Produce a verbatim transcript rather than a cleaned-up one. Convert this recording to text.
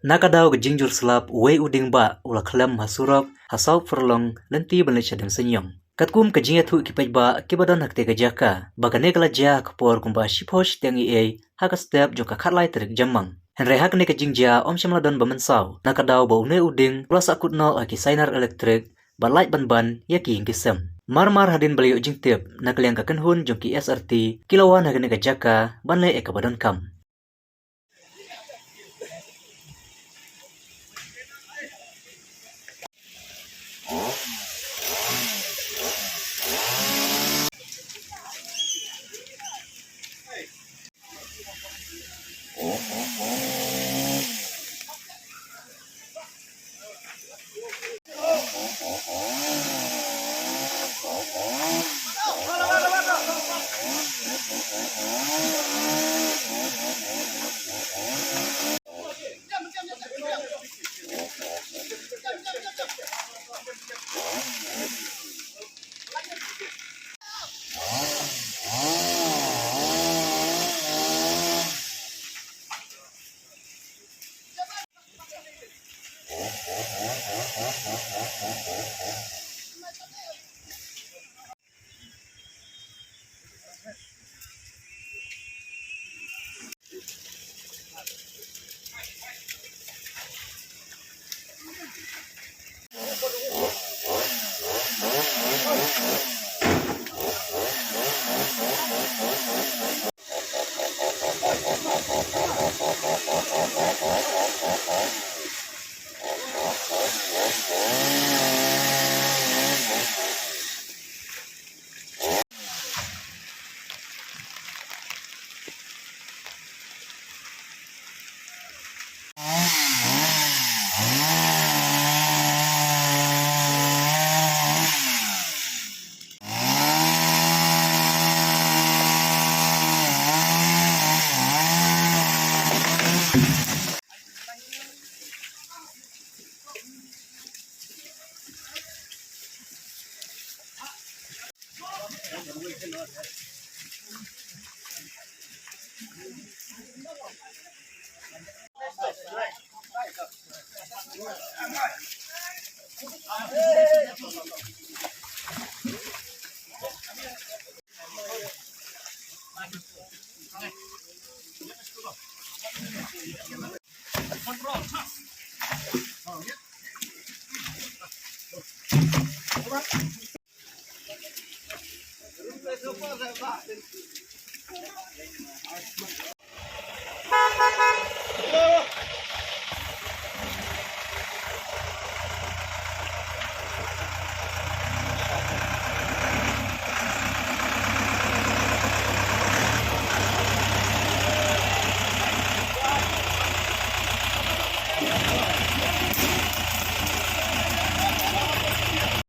Na ka daw ka jingjur slap, uwei u dieng bah u la khlem ha surok ha saw pharlong lynti ban leit sha Demseiniong. Katkum ka jingïathuh ki paidbah kiba don ha katei ka jaka, ba kane ka la jia ha ka por kumba shiphew shiteng eiei ha ka step jong ka khatlai tarik Jymmang. Hynrei ha kane ka jingjia ym shym la don ba mynsaw, na ka daw ba une u dieng u la sahkut noh ha ki sainar elektrik bad lait ban ban ïa ki ïing ki sem. Mar mar hadien ba la ïoh jingtip, na ka liang ka kynhun jong ki S R T ki la wan ha kane ka jaka ban leh ïa kaba donkam.